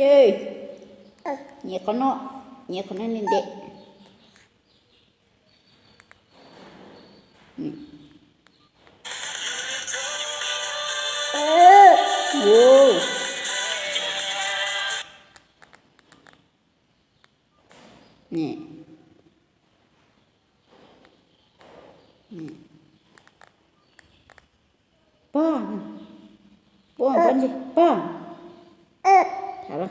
ເດ້ ແຍກເຂົາເນາະ ແຍກເຂົານັ້ນເດ້ ອືມ ເອີ ໂອ້ ນີ້ ນີ້ ປ້ອນ ປ້ອນ ປ້ອນຊິ ປ້ອນ ຖາມລະ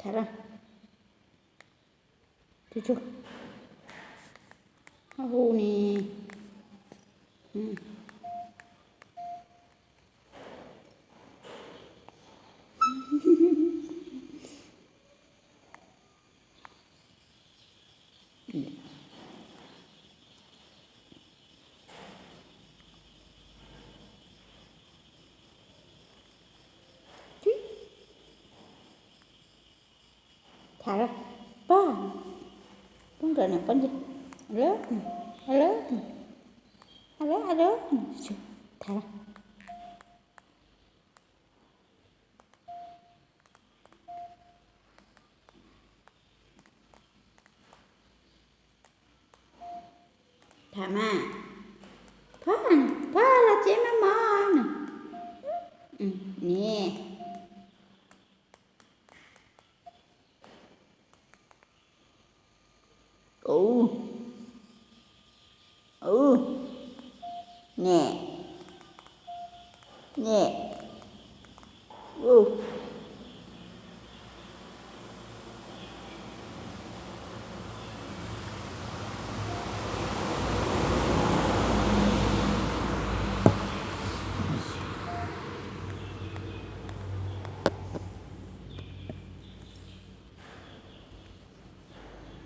ຖາມລະ ຈຸໆ ເຮົາຮູ້ນີ້ ອືມ. ຖາມລະ ປ້ອນ ປ້ອນ ເດີນນະ ປ້ອນ ເດີນ ເດີນ ເດີນ ຖາມລະ ຖາມມາ ພໍ່ ພໍ່ລະເຈມາມານະ ອືມ ນີ້ ໂອ້ ໂອ້ ແນ່